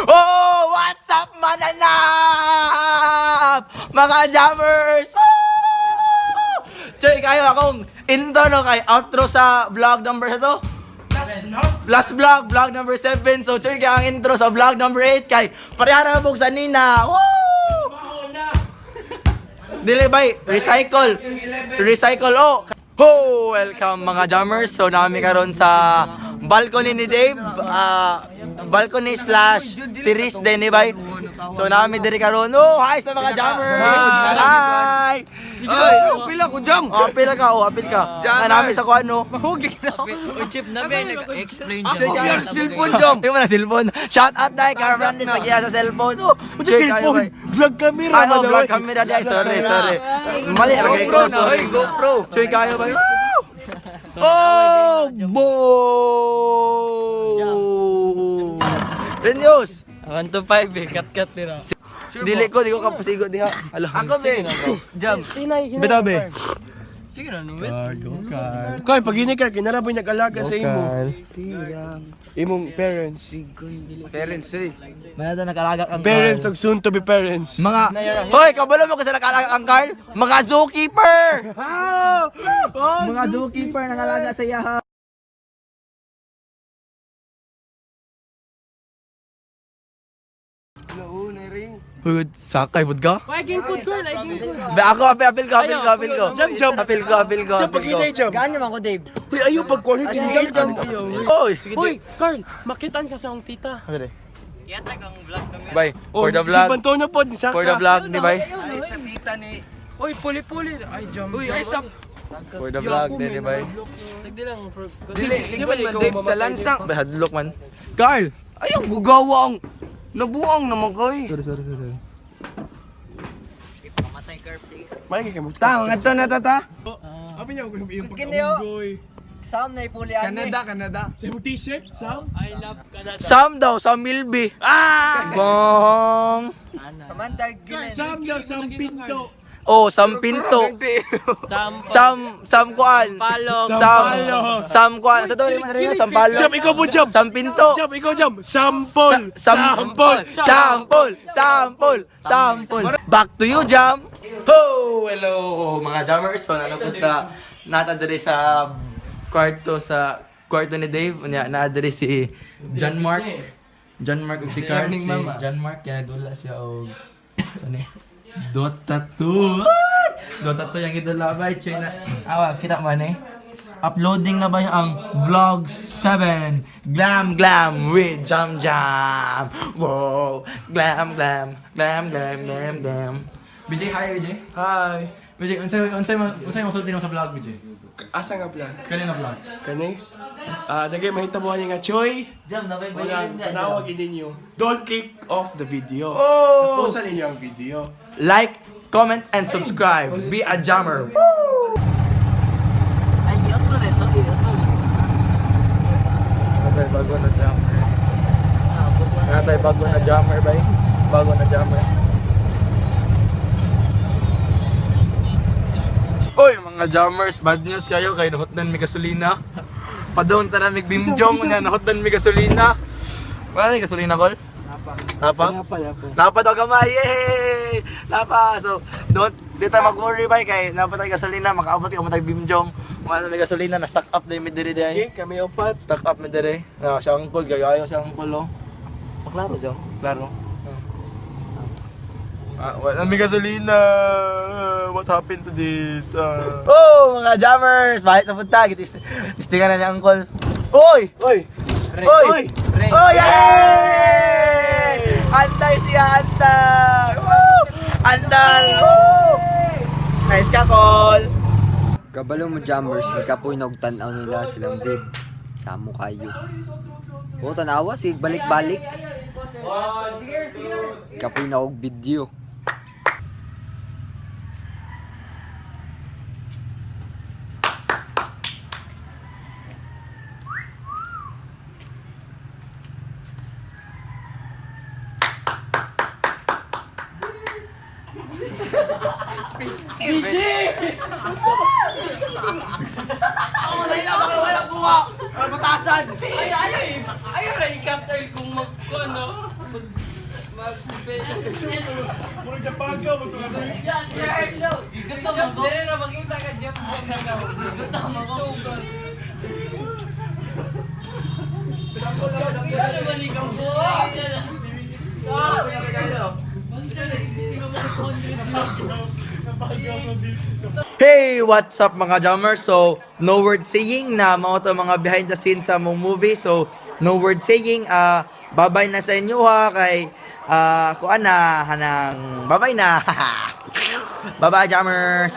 Oh, what's up, mananap? Mga jammers! Oh! Choy, kayo akong intro no kay outro sa vlog number sa to. Last vlog, vlog number 7. So, choy, kaya ang intro sa vlog number 8 kay pareha na bug sa nina. Woo! Dili bay, recycle. Recycle oh. Ho, welcome mga jammers. So nami karon sa balcony ni Dave, balcony slash terrace din ni bay. So nami diri karon. Oh, hi sa mga jammers. Hi. Ay, oh, pila ko jam. Oh, apil ka, oh, apil ka. Ah, nami sa kuan no. Uy, Chip, na ba nag-explain Ako yung cellphone jam. Di mo na cellphone. Shout out dai kay Brandis nagiya sa cellphone. Oh, check kayo, Cellphone. bay. Vlog camera. Ay, oh, vlog camera dai. Sorry, sorry. Mali ra kay ko, GoPro na, sorry. oy, GoPro. Choy kayo ba? Oh, bo! Renews. 1 to 5 eh, kat-kat pero. Dili ko, di ko kapasigo diha. Ala. Ako be. Jam. Bitaw be. Sige na, no, wait. Kay pag ini ka kinara ba nag-alaga sa imo? Imong parents. Parents eh. Manada nakalaga ang Parents og soon to be parents. Mga Hoy, kabalo mo kasi nakalaga ang Carl? Mga zookeeper! Ah! Oh, Mga zookeeper nakalaga sa iya. Hoy, sakay pud ka? Ay, ging good girl, ay ging good. Be ako apil apil ko, apil ko, apil ko. Jam, jam. Apil ko, apil ko. Jam apil pag ko. ini jam. Gaan naman ko, Dave. Uy, ayo pag kuno tinigil Jam, Oy. Uy, Carl, makitaan ka sa akong tita. Bye. For the Si vlog. Antonio pod ni Saka. For the vlog ni bay. Ay sa tita ni. Uy, puli-puli. Ay, jam. Uy, ay sa For the vlog din ni bay. Sagdi lang. dili lingkod man Dave sa lansang. Bay hadlok man. Carl. Ayaw gugawa ang nabuang naman koy. Sorry, sorry, sorry. May kay mo. Ta, mga to na tata. Abi niya ko yung pag-unggoy. Sam na ipuli Canada, Canada. Sa imong t-shirt, Sam. I love Canada. Sam daw, Sam Milby. Ah! Bong. Samantha Sam daw Sam Pinto. Oh, Sam Pinto. Sam. Sam, Sam Kuan. Sampalok. Sam, Sampalok. Sam Kuan. Sa to, di mo Sampalok. Jam, ikaw po jam. Sam Pinto. Jam, ikaw jam. Sampol. Sampol. Sampol. Sampol. Sampol. Back to you, Jam. Ho! Hello, mga jammers. So, nanapunta nata diri sa kwarto ni Dave. Unya, naa diri si John Mark. John Mark ug si Carl. Si John Mark, kaya dula siya og ano eh? Dota 2. Ay! Dota 2 yung gidula ba? China. Awa, kita man eh. Uploading na ba ang vlog 7? Glam Glam with Jam Jam. Wow. Glam Glam. Glam Glam Glam Glam. BJ, hi BJ. Hi. BJ, unsay masulti mo sa vlog BJ? Asa nga vlog? Kanina vlog. Kani? Ah, dagay mahitabuhan niya nga Choy. Jam, na kayo Walang tanawag ninyo. Don't click off the video. Oh! Tapusan ninyo ang video. Like, comment, and subscribe. Be a jammer. Ay, i-outro na ito, i-outro. Natay bago na jammer. Natay bago na jammer bay. Bago na jammer. Oy, mga jammers, bad news kayo kay nahutdan mi gasolina. Padong ta na mig bimjong nya nahutdan mi gasolina. Wala ni gasolina kol? Napa. Napa? Napa, napa. Napa daw gamay. Yay! Napa. So, don't di tayo mag-worry bay kay napa tayo gasolina, makaabot ka mo tayo bimjong. Wala na may gasolina, na stock up na yung midiri Okay, kami upat. Stock up mi dire. Na si uncle gagayo si uncle oh. Klaro jam, klaro. Ah, wala may gasolina. What happened to this? Ah. Oh, mga jammers, bakit napunta? Tistingan na ni uncle. Oy! Oy! Oy! Oy! Oh, yay! Antar siya, antar! Woo! Antar! Woo! Nice ka, Col! Kabalo mo jammers, kapoy og tan-aw nila silang vid. Samo kayo. O tanawa sig balik-balik. Kapoy na og video. Wala na, baka wala kuha! Wala batasan! Ay, ayaw, ayaw na i-cut oil kung mag, ano. Murag napagaw mo to. Dire na makita ka jam na. Gusto mo ko. Hey, what's up, mga jammers? So, no word saying na mao to mga behind the scenes sa mong movie. So, no word saying, bye-bye na sa inyo ha kay kuan na hanang bye-bye na. Bye-bye, jammers.